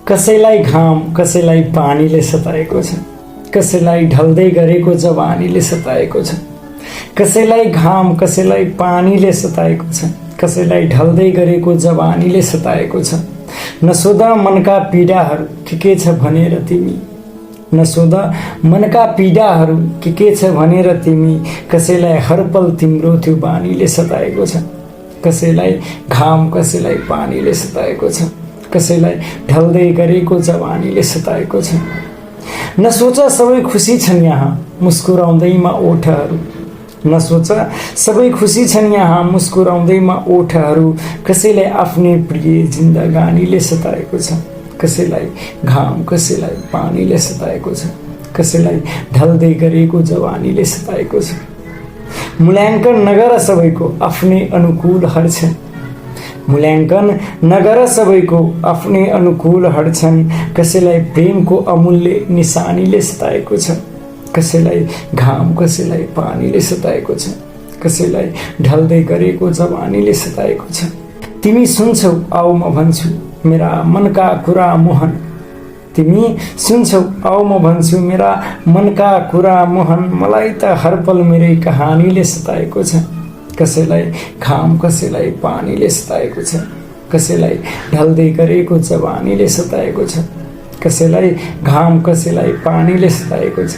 कसैलाई घाम कसैलाई पानीले सताएको छ, कसैलाई ढल्दै गरेको जवानीले सताएको छ। कसैलाई घाम कसैलाई पानीले सताएको छ, कसैलाई ढल्दै गरेको जवानीले सताएको छ। नसोध मनका पीडाहरू के छ भनेर तिमी, नसोध मनका पीडाहरू के छ भनेर तिमी। कसैलाई हर पल तिम्रो त्यो बानीले सताएको छ, कसैलाई घाम कसैलाई पानीले सताएको छ, कसैलाई ढल्दै गरेको जवानीले सताएको छ। नसोच सबै खुसी छन् यहाँ मुस्कुराउँदैमा ओठहरू, नसोच सबै खुसी छन् यहाँ मुस्कुराउँदैमा ओठहरू। कसैलाई आफ्नै प्रिय जिन्दगानीले सताएको छ, कसैलाई घाम कसैलाई पानीले सताएको छ, कसैलाई ढल्दै गरेको जवानीले सताएको छ। मूल्याङ्कन नगर सबैको आफ्नै अनुकूलहरू छन्, मूल्याङ्कन नगर सबैको आफ्नै अनुकूलहरू छन्। कसैलाई प्रेमको अमूल्य निशानीले सताएको छ, कसैलाई घाम कसैलाई पानीले सताएको छ, कसैलाई ढल्दै गरेको जवानीले सताएको छ। तिमी सुन्छौ आऊ म भन्छु मेरा मनका कुरा मोहन, तिमी सुन्छौ आऊ म भन्छु मेरा मनका कुरा मोहन। मलाई त हर पल मेरै कहानीले सताएको छ, कसैलाई घाम कसैलाई पानीले सताएको छ, कसैलाई ढल्दै गरेको जवानीले सताएको छ, कसैलाई घाम कसैलाई पानीले सताएको छ,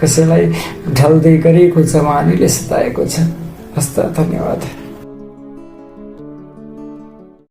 कसैलाई ढल्दै गरेको जवानीले सताएको छ। हस्त धन्यवाद।